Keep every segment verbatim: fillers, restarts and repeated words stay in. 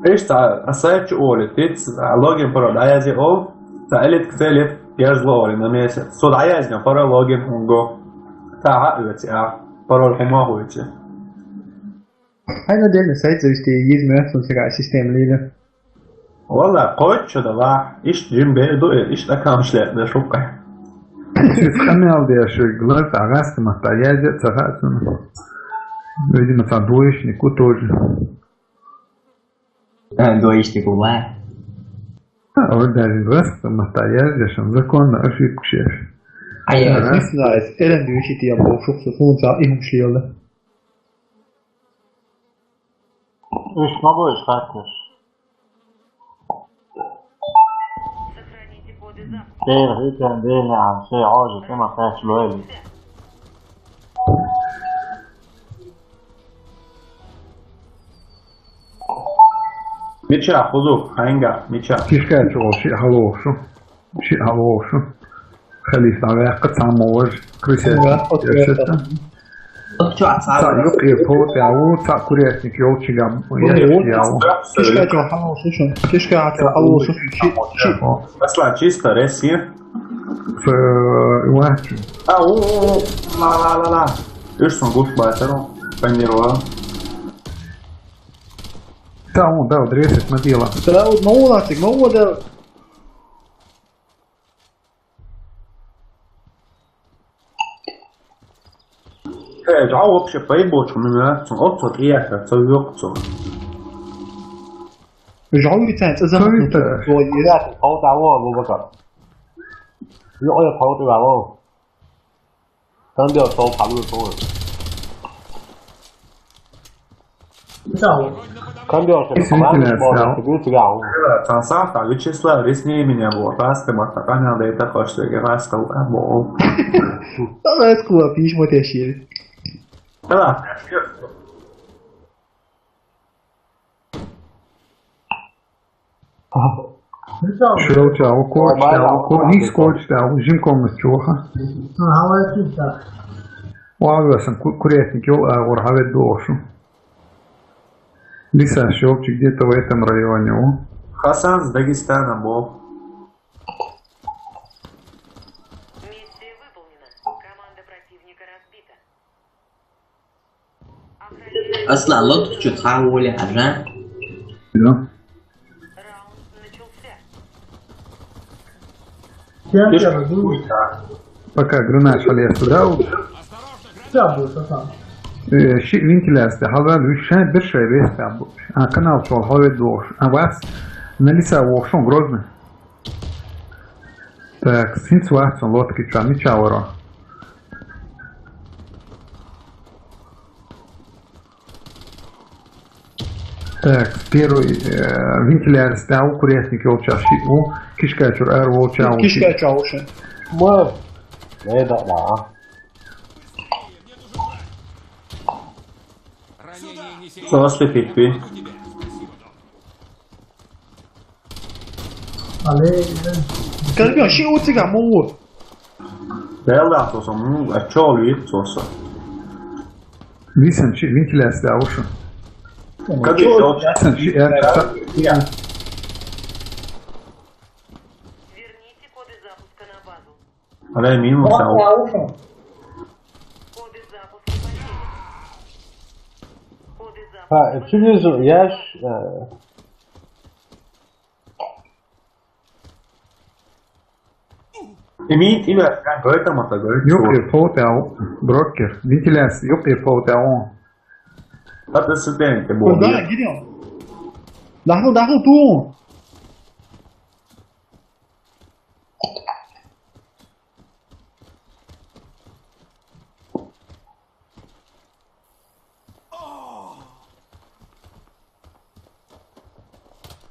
Иштта, а сайт чу оли, тиц, а логин пароль дӀаязъе ол, цхьа элитка цӀе лет герзло оли на месяц. Со дӀаязъян пароль логин хӀунга. Цхьа хьаоьци а, пароль хӀума хӀуьйци. Хьайна дерна сайт завести, из мёртвым сага система лида. Валла, кхойтта шу далахь, иштта жим бер ду, иштта аккаунт лет да шуккъе. Ши къамел деш, глаз, а гӀаста ма та язъе ца хаьа цунна. Видимо, цхьа двоечник у тоже. А, двоечник у, ва? А, вот даже раз, потому что я здесь, он законно ошибка сейчас. А я... Ага. Не знаю, Эрен двести я был, шух, шух, шух, шух, и хумшлиёлда. Уж могу иш хаттеш. Сохраните коды запуска. Дер, итен, дер, а, шей, ожи, тема, кэш, лоэли. Мича, хузур, хьайнга, мича. Кишкач вол ши хьалвохшу. Ши хьалвохшу. Халиф дӀаваьккха, цхьаммо вож, крысятник. Да, вот дешета. Цхьа юкъе пхьоу тӀа ву, цхьа курятник йолчуьнга яхаш я ву. Кишкач вол хьалвохшу шун. Кишкач вол хьалвохшу шун. Ши, ши. Аслан, чисто ресир. Э, вахчу. А, у, у, у, ла, ла, ла, ла. Уж сон гуш бацаро, панирова. Та вон, да, вот ресит ма дела. Да, вот, ну, лацик, ну, вот, да. Э, жа вообще поебочку, ну, да, сон отцо, и я, ца вёк, ца. Жа, вы цен, ца за... Ца вёк, да. Ой, ребята, а вот, а вот, Абубакар. Ё, ё, а вот, а вот. Там бил сол, там бил сол. Там бил сол. Извините, меня снял. Цан сахта, Вячеслав, ресни меня, вот, раз ты махта, канал, да это хочешь, я раз сказал, а, вот. Раз кулак, пишь, вот я щире. Да. Шел ча, уко, ча, уко, не скоч, да, жим комнат чуха. Ага, вот это. Ва васан, ку-, курятник йол, а, вор хавет дошу. Лиса, Шёлчик где-то в этом районе, о. Хасан с Дагестана был. Миссия выполнена. Команда противника разбита. Аслан, лодка чё, цхьа воля, а, жа? Да. Раунд начался. Кем Слышь, я буду? Пока гранат полез туда, вот. Да, будет, а там. Э, щи-, вентиляция, хавал, уж шай, бир шай вес там. А, канал чё, хавал, дош. А вас на лиса вошён, Грозный. Так, синц вахцун лодки чуа, мича варо. Так, первый, э, вентиляция, да, у курятник йолча ши, у кишка чур ар волча у. Кишка чур ар волча. Ма. Не, да, да. Ранение не серьёзное. Слушай, Пипи. Алло. Скорпион, ши у циган, му у. Белла, то сам, ну, а чё, Луик, то сам. Висен, чи, вентиляция, а уж. Как чё, ещё? Висен, чи, я, я. Верните коды запуска на базу. Алло, минус, а у. Коды запуска потеряны. Коды запуска потеряны. А, чё не зу-, я ж, э, Имеет имя, как говорит, там это говорит. Юкъе пхьоу тӀа ву, брокер. Вентиляция юкъе пхьоу тӀа ву. Хатта сутен те бу. Куда, Гидеон? Дахну, дахну, ту.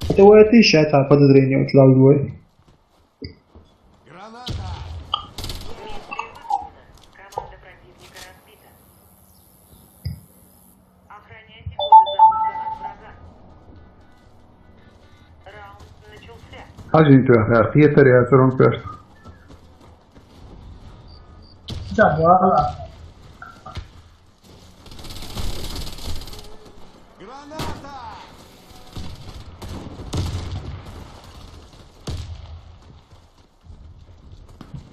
Это вот ещё это подозрение у тебя в голове. Граната! Миссия выполнена. Команда противника разбита. Охраняйте коды запуска от врага. Раунд начался. Хьажа, хӀинца ваьхар, кхетар яцар хьуна тхоьш. Да, да. Граната!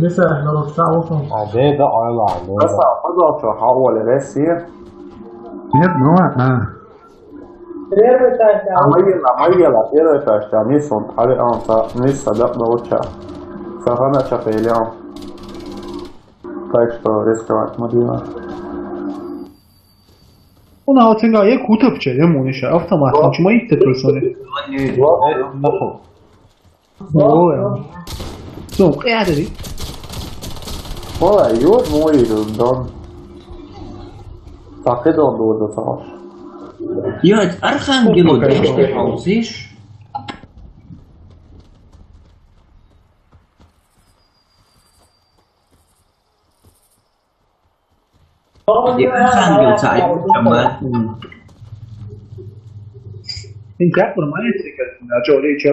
Lisää noroksa usun. А, деда ойла, деда. Kasa, pazaučo, ha, ole, lesi. Нет, ну ладно. Первый часть, А мы ела, мы ела, первый часть, а мы сон, а он, а мы садак науча. Сахана чапелиан. Так что рисковать могила. Уна оценга е кутапча, е муниша, автомат, чма итте тулсоне. О, я. Су, къядари. Вала, юр мой дон. Так и дон дон дон. Йод, Архангелу деште хаузиш? Архангел цаиб чамат. Инкак нормально цикл, а чё реча?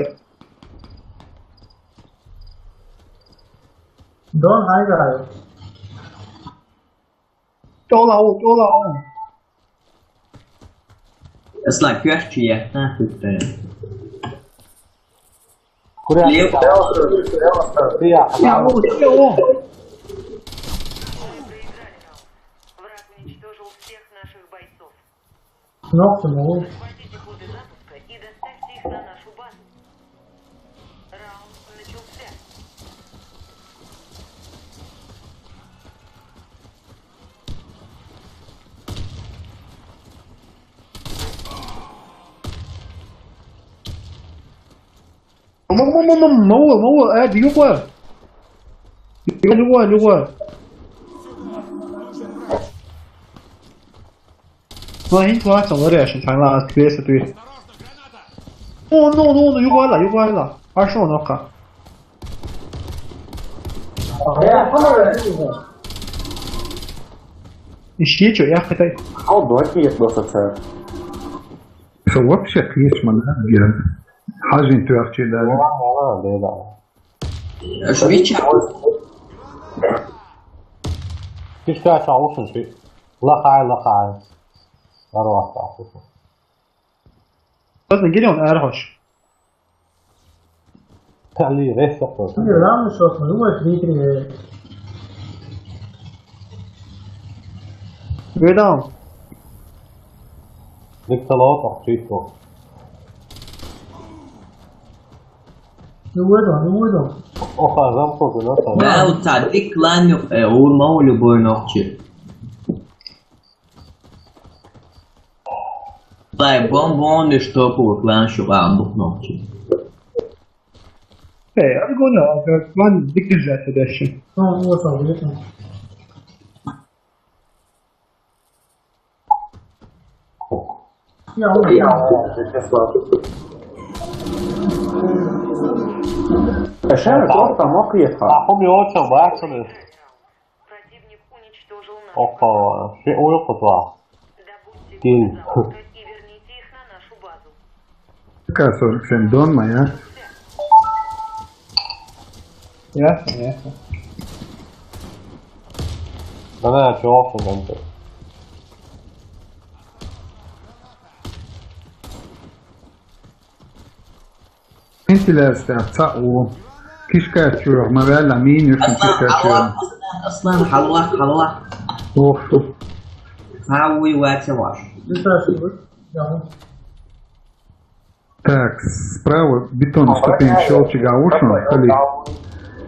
Дон хайгаю. Тола у, тола у. Аслан, кёрчи я, нахуй ты. Куря. Лев. Я. Я у, я у. Враг уничтожил всех наших бойцов. Ног ты мой. Захватите коды запуска и доставьте их на нашу базу. Раунд начался. Мама, мама, мама, мама, э, юга. Юга, юга, юга. Ну, хин туа цан лоре ашин тайла ас квеса туи. О, но, но, но, юга ла, юга ла. Ашо но ка. Ищи чё, я хитай. А вот давайте я просто цель. Что вообще кличма, да, Ген? Хажин тюрчи, да. Вала, вала, деда. Швейчар. Кишка чаушен ши. Лахай, лахай. Барваста. Ладно, Гирион, архош. Тали, ресто. Ты рано шот, ну, любой три три. Ведаун. Виктолот, охчитко. Ну, выйду, ну, выйду. Оха, замко, да, там. Бау цадик ланю, э, урмау любой ногчи. Лай бомбон и что по клан шугам бук ногчи. Эй, аргона, как ван дикдежа седящий. Ну, вот он, видишь. Я, вот, я. Эшен, кто там мог ехать? А хуми очень бачили. Противник уничтожил наш Опа, все уйку два. Добудьте Кин. коды запуска и верните их на нашу базу. Какая сорок семь? Дон моя. Ясно, ясно. Да, да, чё, оху, там ты. Вентиляция, ца у. Кишка чур, мавяла мини, кишка чур. Аслан, халва, халва. Ох, что. Хауи ватсаваш. Ты спрашиваешь, да. Так, справа бетон ступень щелчи гаушен, кали.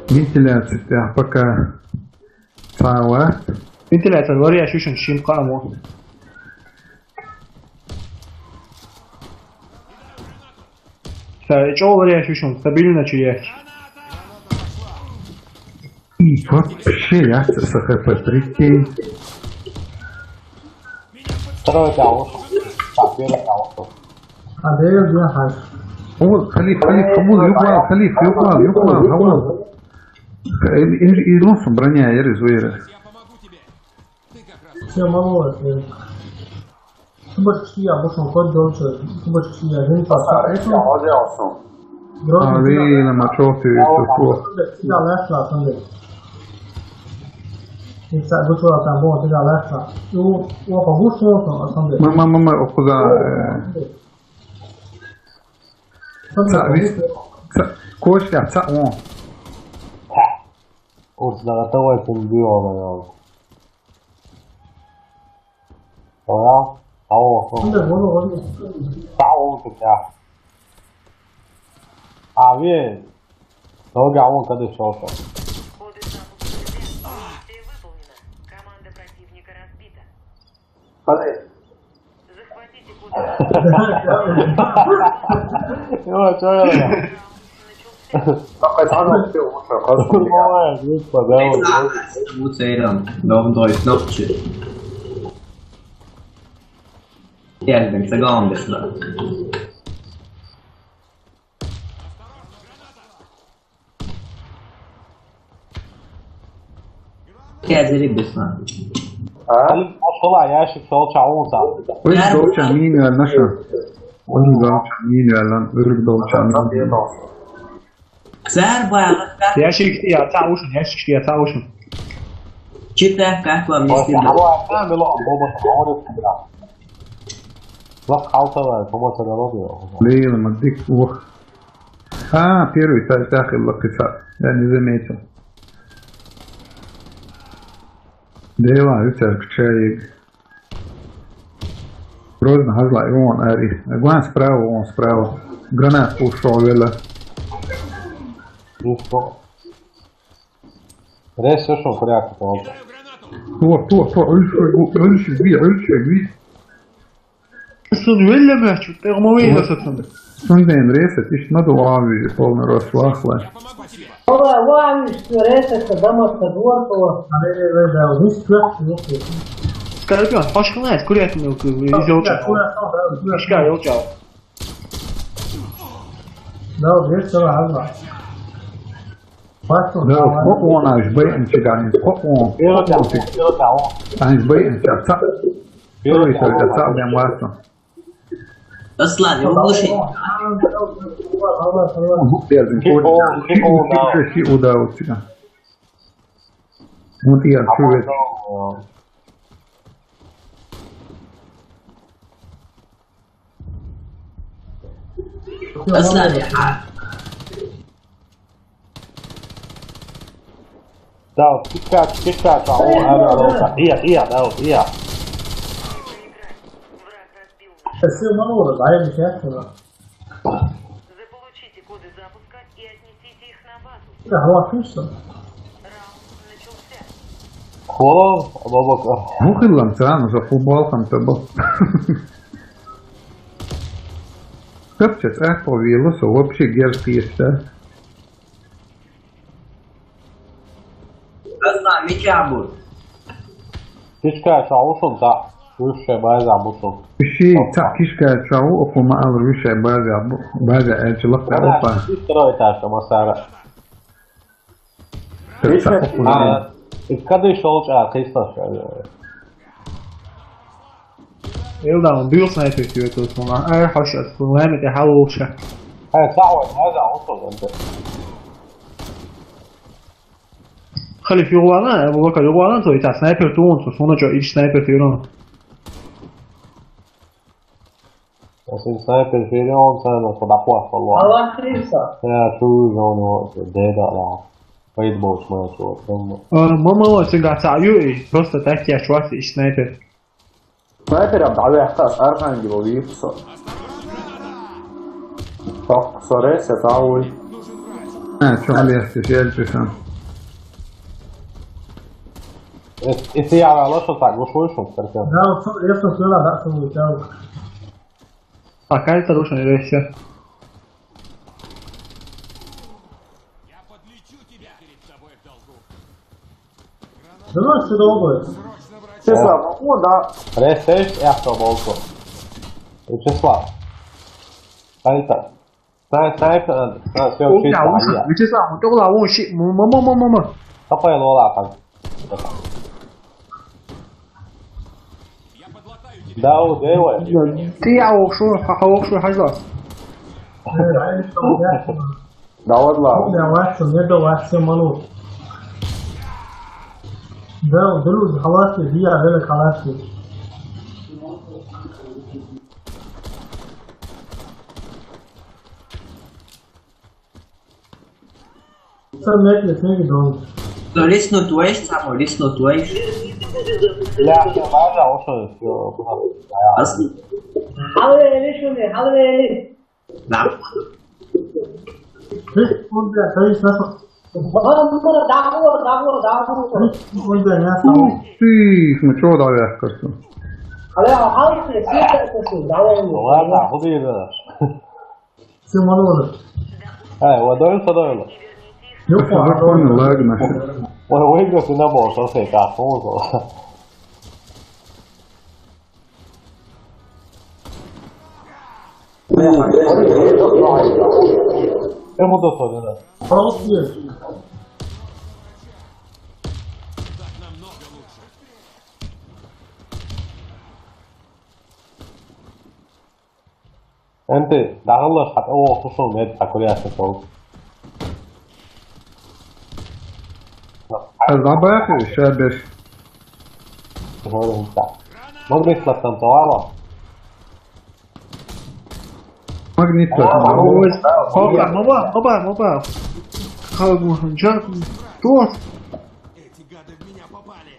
Вентиляция, да, пока. Сава. Вентиляция, лоре ашишен шим камо. Са, чё лоре ашишен, стабильно чуя. И вообще, я с Х П, прикинь. Второй таушен. Так, первый таушен. А, да, я знаю, хай. О, халиф, халиф, хамул, юкла, халиф, юкла, юкла, хамул. Ин, ин, ин, броня, я резуира. Все, мало, это. Ты больше я, больше он кот дольше. Ты больше я, жень. Пацаны, я вот делал. А, ви, на мачоти, это что? Ты да, лэс, лэс, лэс. Итса, гучуа там, бо, ты да, лэс, лэс. Ну, о, по гушту, он, он, он. Мама, мама, о, куда, э, ца, вис, ца, Костя, ца, о. Ус дагата вай кун био на ял. Оя, ао. Анда гоно гоно. Тао тя. А ви, ноги ао кады шоша. Коды запуска. Миссия выполнена. Команда противника разбита. Hadi. Захватите коды. Йо, чё я? Такой сразу все уже, просто. Ой, господи, да, вот. Museum, Dom Dois Nopci. Geldim, selam dışına. Kezleri bir sana. А? Али, а шола, ящик сол чаун са. Ой, сол чамин, я наша. Ой, сол чамин, я лан, ой, сол чамин. Сэр баягы. Ящик я, таушун, ящик я, таушун. Чита, как вам, если бы? Ало, а, мило, бобо, ало, да. Вас халтава, помочь надо. Блин, мадик, ух. А, первый та-, тахил лакица. Я не заметил. Дева, это к чаю. Грозно, хазла, и он, ари. Гван справа, он справа. Гранат ушёл, вела. Ну что? Рез всё, что порядок, пожалуйста. Тур, тур, тур, өлчек, өлчек, өлчек. Сун веллеме, чё ты ему вейла сатсан? Сун ден рез, это ещё надо лави, полный раз лахла. Ова, ва, иш, рез, это дома, это двор, то. Скорпион, пошёл на, курят мелкую, из ёлча. Ишка, ёлча. Да, вот здесь целая азба. Да, вот он, а, из Б М чиганец, вот он, вот он, а, из Б М чиганец. Первый только отца, блин, Ватсон. Аслан, его глуши. Он буквально, он, он, он, он, он, удал тебя. Вот я, чё это? Аслан, я. Да, кишка, кишка, да, о, алло, алло, да, я, я, да, я. Спасибо, мало, да, я не честно. Заполучите коды запуска и отнесите их на базу. Да, вот, слышно. Раунд начался. Хо, бабака. Ну, хыллам, сразу за футболком-то был. Капчат, а, повело, вообще герпес, да? Аслан, мича бу? Кишка чаушун та, высшая база бутун. Иши та кишка чау, окума ал высшая база бу, база элчилик та опа. Второй этаж, масара. Кишка. А, и кады шёл ча, киста шёл. Ил да, он бил снайпер тебе тут, он, ай, хаш, лами те халуша. Ай, сау, ай, да, он что, он. Халиф югуана, Абу Бакар югуана, то и та снайпер ту, он, то, сона чё, ич снайпер ту, он. Осин снайпер ферен, он, сана, то да плохо, ло. Аллах Христа. Я, ту, он, он, да, да, да. Пейнтбол, смотри, вот, он. А, мама, вот, всегда, та, ю, и просто так я чувствую, ич снайпер. Снайпер ам дӀавехкаш аргъанги валихъуса. Тохкъусаре се тӀауй. А, чу алехти фелчисан. Эс-, эс яра лошо так, лошо шо, так. Да, вот, я смотрела, да, что вы там. Пока это лучше не вещи. Да ну, что долго? Числа, о, да. Рестейш, я что, болку. Вячеслав. Снайпер. Снай-, снайпер, а, всё, О, числа, да, лучше. Вячеслав, вот, да, лучше. М-, м-, м-, м-, м-. Капай лола, пан. Да, у, да, у. Ты я укшу, ха-, ха, укшу, хажла. Да ладно. Да, ваше, не до ваше, ману. Да, друг, халаси, я, вела халаси. Сам нет, нет, не видел. Listen to West, samo listen to West. Ja, ja, važno, ovo što je, što je, Asli. Halveli šune, halveli. Da. Onda, kaj je snako? Dobro, dobro, dobro, dobro. Onda, ja sam. Ti, me čuo da je, kaj su. Ali evo, halveli, sjećate se, da ovo je. Ovo je tako, ti gledaš. Sve malo ono. E, ovo je dovoljno, sad dovoljno. Još je zakon lag naše. Ovo je uvijek da si na bol, što se je tako, ovo. Evo to sad, da. Prosti je. Ente, da Allah, sad, ovo, što sam ne, tako da ja sam to. E, zabajak je še beš. Mogu isplat sam to, alo? Magnito. Opa, opa, opa, opa. Kao mu hanđar, to. Эти гады в меня попали.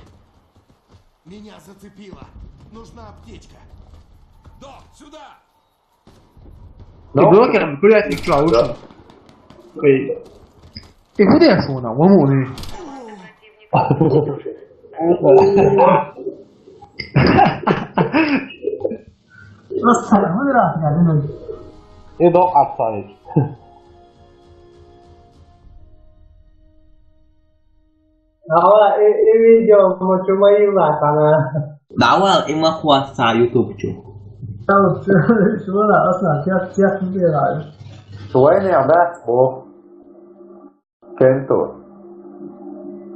Меня зацепило. Нужна аптечка. Док, сюда! Ti blokiram, prijatelj, čuva, ušla. Ej. E, gdje je ona? Ovo ne. Prosto, ne mogu raditi, ne mogu. I do Arsanić. Ahora, e, e video, mucho más igual, para. Da, well, ima kuat sa YouTube ću. Evo, šuna, osna, ja, ja sam bio radio. Suena ja beh, bo. Kento.